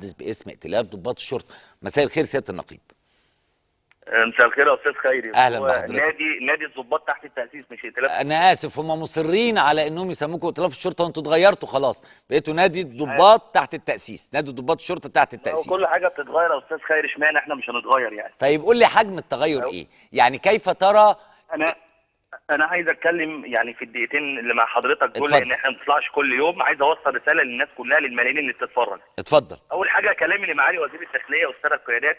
باسم ائتلاف ضباط الشرطة. مساء الخير سيادة النقيب. مساء الخير يا استاذ خيري. اهلا هو بحضرتك. نادي الضباط تحت التاسيس مش ائتلاف. انا اسف، هم مصرين على انهم يسموكم ائتلاف الشرطة وانتوا اتغيرتوا خلاص، بقيتوا نادي الضباط تحت التاسيس، نادي ضباط الشرطة تحت التاسيس. كل حاجة بتتغير يا استاذ خيري، اشمعنى احنا مش هنتغير يعني؟ طيب قول لي حجم التغير ايه؟ يعني كيف ترى؟ انا عايز اتكلم يعني في الدقيقتين اللي مع حضرتك دول، لان احنا ما بنطلعش كل يوم. عايز اوصل رسالة للناس كلها، للملايين اللي بتتفرج. اتفضل. اول حاجة كلامي لمعالي وزير الداخلية والسادة القيادات،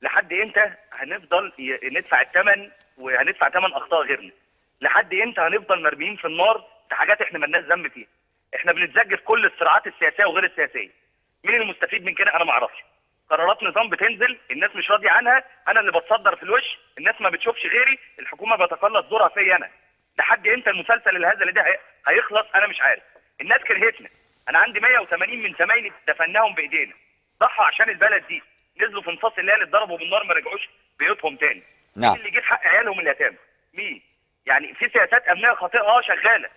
لحد امتى هنفضل ندفع الثمن وهندفع ثمن اخطاء غيرنا؟ لحد امتى هنفضل مرميين في النار في حاجات احنا مالناش ذنب فيها؟ احنا بنتزج في كل الصراعات السياسية وغير السياسية. مين المستفيد من كده؟ انا ما اعرفش. قرارات نظام بتنزل الناس مش راضية عنها، انا اللي بتصدر في الوش، الناس ما بتشوفش غيري، الحكومة بتقلص دورها فيا انا. لحد امتى المسلسل الهزلي ده هيخلص؟ انا مش عارف. الناس كرهتنا. انا عندي 180 من زمايلي دفناهم بايدينا، ضحوا عشان البلد دي، نزلوا في نصاص الليالي اتضربوا بالنار، ما رجعوش بيوتهم تاني. نعم. مين اللي جه حق عيالهم اليتامى؟ مين؟ يعني في سياسات امنية خاطئه شغالة،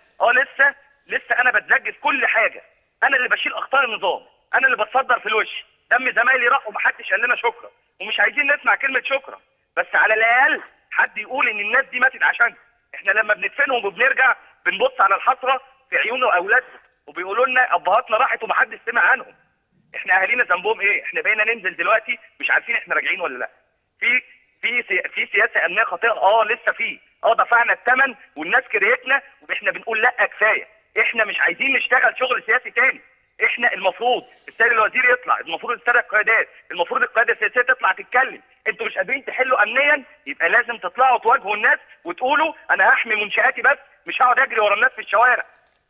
لسه انا بتزج في كل حاجة، انا اللي بشيل اخطاء النظام، انا اللي بتصدر في الوش، دم زمايلي راح ومحدش قال لنا شكرا، ومش عايزين نسمع كلمة شكرا، بس على الاقل حد يقول ان الناس دي ماتت عشان احنا لما بندفنهم وبنرجع بنبص على الحسرة في عيون اولادهم وبيقولوا لنا ابهاتنا راحت ومحدش سمع عنهم. احنا اهالينا ذنبهم ايه؟ احنا بقينا ننزل دلوقتي مش عارفين احنا راجعين ولا لا. في في في سياسة امنية خاطئه، لسه في، دفعنا الثمن والناس كرهتنا، واحنا بنقول لا كفاية، احنا مش عايزين نشتغل شغل سياسي تاني. احنا المفروض السيد الوزير يطلع، المفروض السادة القيادات، المفروض القيادة السياسية تطلع تتكلم. انتوا مش قادرين تحلوا امنيا، يبقى لازم تطلعوا تواجهوا الناس وتقولوا انا هحمي منشآتي بس، مش هقعد اجري ورا الناس في الشوارع.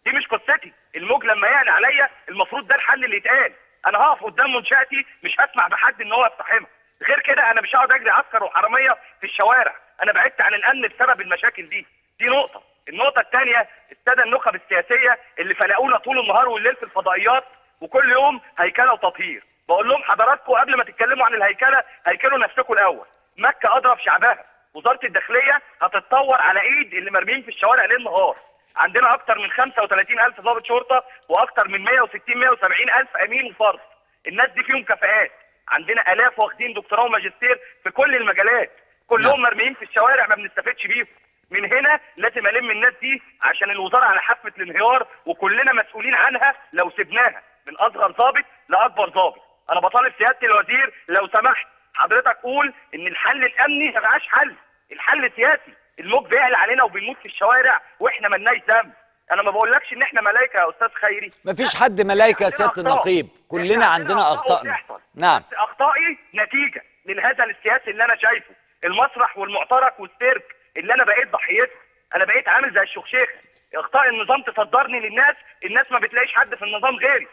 دي مش قصتي. الموج لما يعلى عليا المفروض ده الحل اللي يتقال. انا هقف قدام منشاتي، مش هسمع بحد ان هو يقتحمها. غير كده انا مش هقعد اجري عسكر وحراميه في الشوارع. انا بعدت عن الامن بسبب المشاكل دي. دي نقطة. النقطة الثانية، السادة النخب السياسية اللي فلقونا طول النهار والليل في الفضائيات وكل يوم هيكله وتطهير. بقول لهم حضراتكم قبل ما تتكلموا عن الهيكله هيكلوا نفسكم الاول. مكة اضرب شعبها. وزارة الداخلية هتتطور على ايد اللي مرميين في الشوارع ليل نهار. عندنا اكتر من 35,000 ضابط شرطه واكتر من 160 170,000 امين وفرد. الناس دي فيهم كفاءات، عندنا الاف واخدين دكتوراه وماجستير في كل المجالات، كلهم مرميين في الشوارع ما بنستفدش بيهم. من هنا لازم الم الناس دي عشان الوزارة على حافة الانهيار وكلنا مسؤولين عنها لو سبناها، من اصغر ضابط لاكبر ضابط. انا بطالب سيادة الوزير لو سمحت حضرتك قول ان الحل الامني ما بقاش حل، الحل سياسي. الموج بيعلى علينا وبنموت في الشوارع واحنا مالناش ذنب. انا ما بقولكش ان احنا ملايكة يا استاذ خيري، مفيش حد ملايكة يا سيادة النقيب، كلنا عندنا اخطائنا. نعم، بس اخطائي نتيجة للهزل السياسي اللي انا شايفه، المسرح والمعترك والسيرك اللي انا بقيت ضحيته. انا بقيت عامل زي الشخشيخه، اخطاء النظام تصدرني للناس، الناس ما بتلاقيش حد في النظام غيري.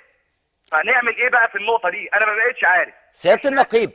فهنعمل ايه بقى في النقطة دي؟ انا ما بقيتش عارف. سيادة النقيب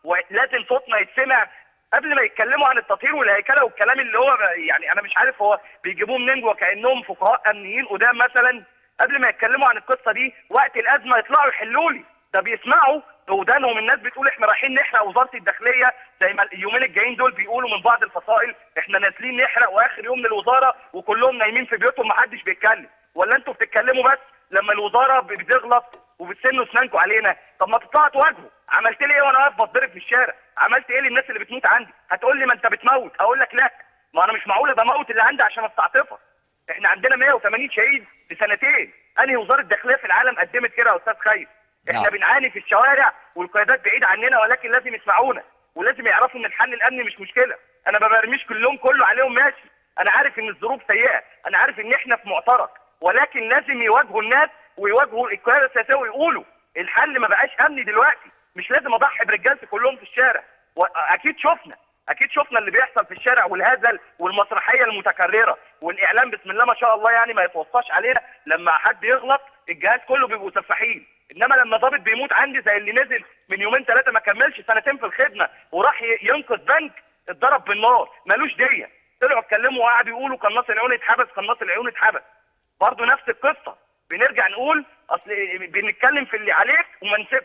ولازم صوتنا يتسمع قبل ما يتكلموا عن التطهير والهيكله والكلام اللي هو يعني انا مش عارف هو بيجيبوه منين، وكانهم فقهاء امنيين قدام مثلا. قبل ما يتكلموا عن القصة دي وقت الازمة يطلعوا يحلوا لي. ده بيسمعوا بودانهم الناس بتقول احنا رايحين نحرق وزارة الداخلية، زي ما اليومين الجايين دول بيقولوا من بعض الفصائل احنا نازلين نحرق واخر يوم للوزارة وكلهم نايمين في بيوتهم محدش بيتكلم. ولا انتوا بتتكلموا بس لما الوزارة بتغلط وبتسنوا اسنانكم علينا؟ طب ما تطلعوا تواجهوا. عملت لي ايه وانا واقف بتضرب في الشارع؟ عملت ايه للناس اللي بتموت عندي؟ هتقول لي ما انت بتموت، اقول لك لا، ما انا مش معقول بموت اللي عندي عشان استعطفك. احنا عندنا 180 شهيد في سنتين. انهي وزارة داخلية في العالم قدمت كده يا استاذ خير؟ احنا بنعاني في الشوارع والقيادات بعيدة عننا، ولكن لازم يسمعونا ولازم يعرفوا ان الحل الامني مش مشكلة. انا ما برميش كلهم كله عليهم، ماشي، انا عارف ان الظروف سيئه، انا عارف ان احنا في معترك، ولكن لازم يواجهوا الناس ويواجهوا القيادة السياسية ويقولوا الحل ما بقاش امني دلوقتي، مش لازم اضحي برجالتي كلهم في الشارع. واكيد شفنا، اكيد شفنا اللي بيحصل في الشارع والهزل والمسرحيه المتكررة والاعلام بسم الله ما شاء الله يعني ما يتوصاش علينا. لما حد يغلط الجهاز كله بيبقوا سفاحين، انما لما ضابط بيموت عندي زي اللي نزل من يومين ثلاثة ما كملش سنتين في الخدمة وراح ينقذ بنك اتضرب بالنار مالوش ديه، طلعوا اتكلموا وقعدوا يقولوا قناص العيون اتحبس، قناص العيون اتحبس. برضه نفس القصة، بنرجع نقول اصل بنتكلم في اللي عليك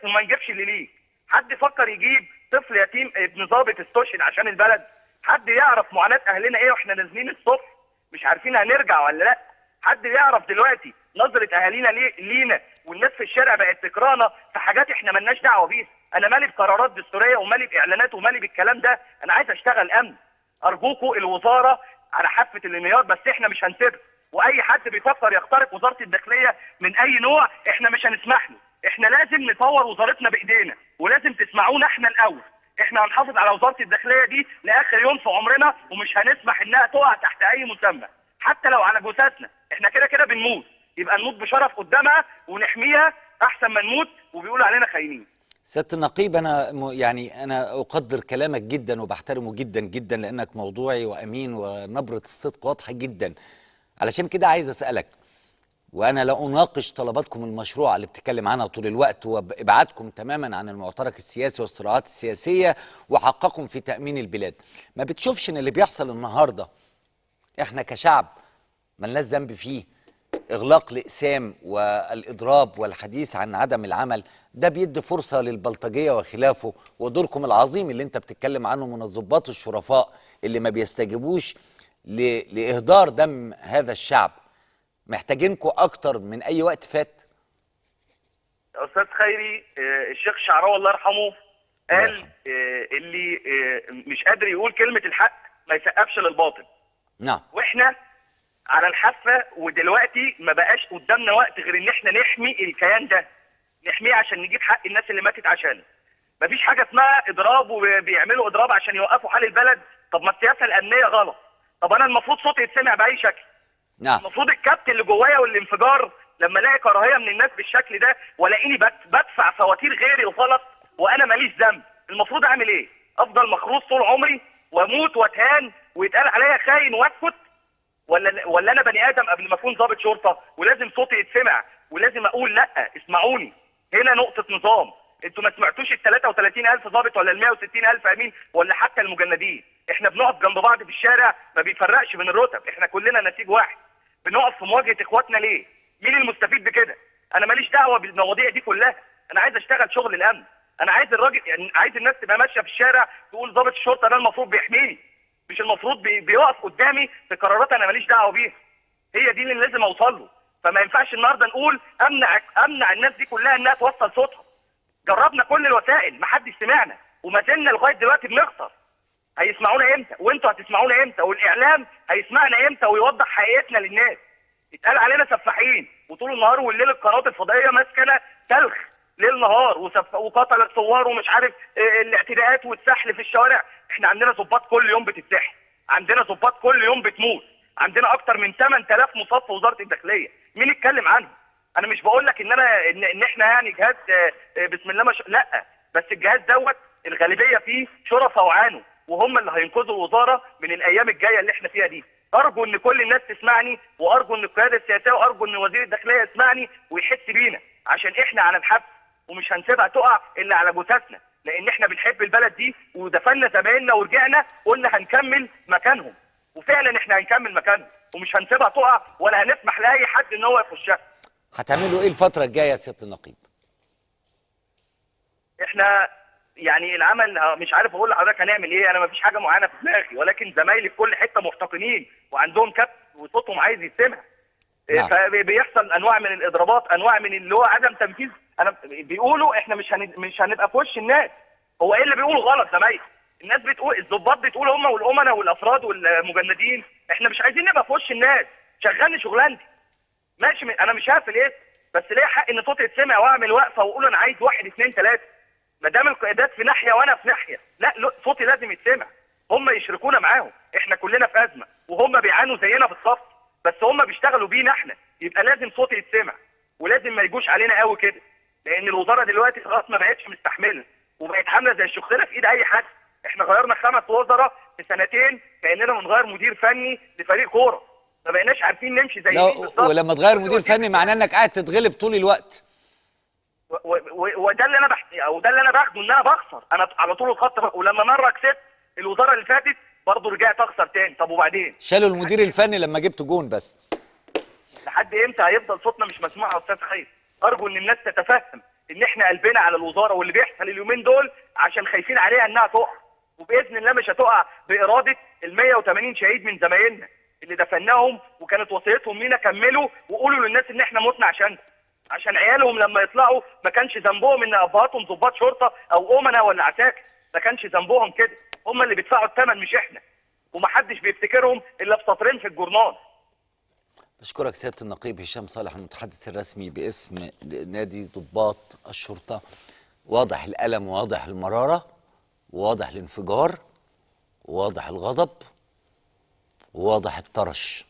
وما نجيبش اللي ليك. حد فكر يجيب طفل يتيم ابن ضابط استشهد عشان البلد؟ حد يعرف معاناة اهلنا ايه واحنا نازلين الصبح مش عارفين هنرجع ولا لا؟ حد يعرف دلوقتي نظره اهالينا لينا والناس في الشارع بقت تكرهنا في حاجات احنا مالناش دعوه بيها. انا مالي بقرارات دستورية ومالي باعلانات ومالي بالكلام ده، انا عايز اشتغل امن. ارجوكوا الوزارة على حافة الانهيار، بس احنا مش هنسيبها، واي حد بيفكر يخترق وزارة الداخلية من اي نوع احنا مش هنسمح له. احنا لازم نطور وزارتنا بايدينا، ولازم تسمعونا احنا الاول. احنا هنحافظ على وزارة الداخلية دي لاخر يوم في عمرنا، ومش هنسمح انها تقع تحت اي مسمى، حتى لو على جثثنا. احنا كده كده بنموت، يبقى نموت بشرف قدامها ونحميها احسن ما نموت وبيقولوا علينا خاينين. سيادة النقيب، انا يعني انا اقدر كلامك جدا وبحترمه جدا جدا، لانك موضوعي وامين ونبره الصدق واضحة جدا. علشان كده عايز اسالك، وانا لا اناقش طلباتكم المشروعة اللي بتتكلم عنها طول الوقت وابعادكم تماما عن المعترك السياسي والصراعات السياسية وحقكم في تامين البلاد، ما بتشوفش ان اللي بيحصل النهارده احنا كشعب مالناش ذنب فيه؟ اغلاق الاقسام والاضراب والحديث عن عدم العمل ده بيدي فرصة للبلطجيه وخلافه، ودوركم العظيم اللي انت بتتكلم عنه من الضباط الشرفاء اللي ما بيستجيبوش لاهدار دم هذا الشعب، محتاجينكم اكتر من اي وقت فات. استاذ خيري، الشيخ شعراوي الله يرحمه قال اللي مش قادر يقول كلمة الحق ما يسقفش للباطل. نعم. واحنا على الحافة، ودلوقتي ما بقاش قدامنا وقت غير ان احنا نحمي الكيان ده، نحمية عشان نجيب حق الناس اللي ماتت عشانه. مفيش حاجة اسمها اضراب وبيعملوا اضراب عشان يوقفوا حال البلد. طب ما السياسة الامنية غلط. طب انا المفروض صوتي يتسمع باي شكل. نعم. المفروض الكبت اللي جوايا والانفجار لما الاقي كراهية من الناس بالشكل ده، والاقيني بدفع فواتير غيري الغلط وانا ماليش ذنب، المفروض اعمل ايه؟ افضل مخروص طول عمري واموت واتهان ويتقال عليا خاين واسكت؟ ولا انا بني ادم قبل ما اكون ضابط شرطه، ولازم صوتي يتسمع ولازم اقول لا اسمعوني. هنا نقطة نظام. انتوا ما سمعتوش ال 33000 ضابط ولا ال 160000 امين ولا حتى المجندين. احنا بنقف جنب بعض في الشارع، ما بيفرقش بين الرتب، احنا كلنا نسيج واحد. بنقف في مواجهة اخواتنا ليه؟ مين المستفيد بكده؟ انا ماليش دعوه بالمواضيع دي كلها، انا عايز اشتغل شغل الامن. انا عايز الراجل، يعني عايز الناس تبقى ماشية في الشارع تقول ضابط الشرطة ده المفروض بيحميني، مش المفروض بيقف قدامي في قرارات انا ماليش دعوه بيها. هي دي اللي لازم اوصل له. فما ينفعش النهارده نقول امنع الناس دي كلها انها توصل صوتها. جربنا كل الوسائل، محدش سمعنا، وما زلنا لغاية دلوقتي بنخسر. هيسمعونا امتى؟ وانتوا هتسمعونا امتى؟ والاعلام هيسمعنا امتى ويوضح حقيقتنا للناس؟ اتقال علينا سفاحين، وطول النهار والليل القنوات الفضائية ماسكه تلخ ليل نهار، وقتل الثوار ومش عارف الاعتداءات والسحل في الشوارع. احنا عندنا ضباط كل يوم بتتسحل، عندنا ضباط كل يوم بتموت، عندنا اكتر من 8000 مصاب في وزارة الداخلية، مين اتكلم عنهم؟ انا مش بقول لك ان انا ان احنا يعني جهاز بسم الله ما شاء، لا، بس الجهاز دوت الغالبية فيه شرفاء وعانوا، وهم اللي هينقذوا الوزارة من الايام الجاية اللي احنا فيها دي. ارجو ان كل الناس تسمعني، وارجو ان القيادة السياسية، وارجو ان وزير الداخلية يسمعني ويحس بينا، عشان احنا على الحبل ومش هنسيبها تقع الا على جثثنا، لان احنا بنحب البلد دي ودفنا زمايلنا ورجعنا قلنا هنكمل مكانهم، وفعلا احنا هنكمل مكانهم ومش هنسيبها تقع ولا هنسمح لاي حد ان هو يخشها. هتعملوا ايه الفترة الجاية يا سيادة النقيب؟ احنا يعني العمل مش عارف اقول لحضرتك هنعمل ايه، انا مفيش حاجة معينة في دماغي، ولكن زمايلي في كل حتة محتقنين وعندهم كبت وصوتهم عايز يتسمع. نعم. فبيحصل انواع من الاضرابات، انواع من اللي هو عدم تنفيذ. انا بيقولوا احنا مش هنبقى في وش الناس. هو ايه اللي بيقول غلط زمايلي؟ الناس بتقول، الضباط بتقول هم والامناء والافراد والمجندين، احنا مش عايزين نبقى في وش الناس، شغلني شغلانتي ماشي، انا مش هقفل ايه، بس ليا حق ان صوتي يتسمع واعمل وقفه واقول انا عايز 1 2 3. ما دام القيادات في ناحية وانا في ناحية، لا صوتي لازم يتسمع. هم يشركونا معاهم، احنا كلنا في ازمة وهم بيعانوا زينا بالظبط، بس هم بيشتغلوا بينا احنا، يبقى لازم صوتي يتسمع، ولازم ما يجوش علينا قوي كده، لان الوزارة دلوقتي خلاص ما بقتش مستحمله وبقت عامله زي الشخيره في ايد اي حد. احنا غيرنا 5 وزراء في سنتين كاننا بنغير مدير فني لفريق كورة، ما بقيناش عارفين نمشي زي مين بالظبط. ولما تغير مدير فني معناه انك قاعد تتغلب طول الوقت. وده اللي انا وده اللي انا باخده، ان انا بخسر انا على طول الخط. ولما مرة كسبت الوزارة اللي فاتت برضه رجعت اخسر تاني. طب وبعدين؟ شالوا المدير الفني لما جبت جون بس. لحد امتى هيفضل صوتنا مش مسموع يا استاذ خير؟ ارجو ان الناس تتفهم ان احنا قلبنا على الوزارة واللي بيحصل اليومين دول عشان خايفين عليها انها تقع، وباذن الله مش هتقع باراده ال 180 شهيد من زمايلنا اللي دفناهم وكانت وصيتهم لينا كملوا وقولوا للناس ان احنا متنا عشان عيالهم لما يطلعوا ما كانش ذنبهم ان ابهاتهم ضباط شرطه او امنا ولا عساكر، ما كانش ذنبهم كده، هم اللي بيدفعوا الثمن مش احنا، ومحدش بيفتكرهم الا بسطرين في الجورنال. بشكرك سيادة النقيب هشام صالح المتحدث الرسمي باسم نادي ضباط الشرطة. واضح الألم وواضح المرارة وواضح الانفجار وواضح الغضب وواضح الطرش.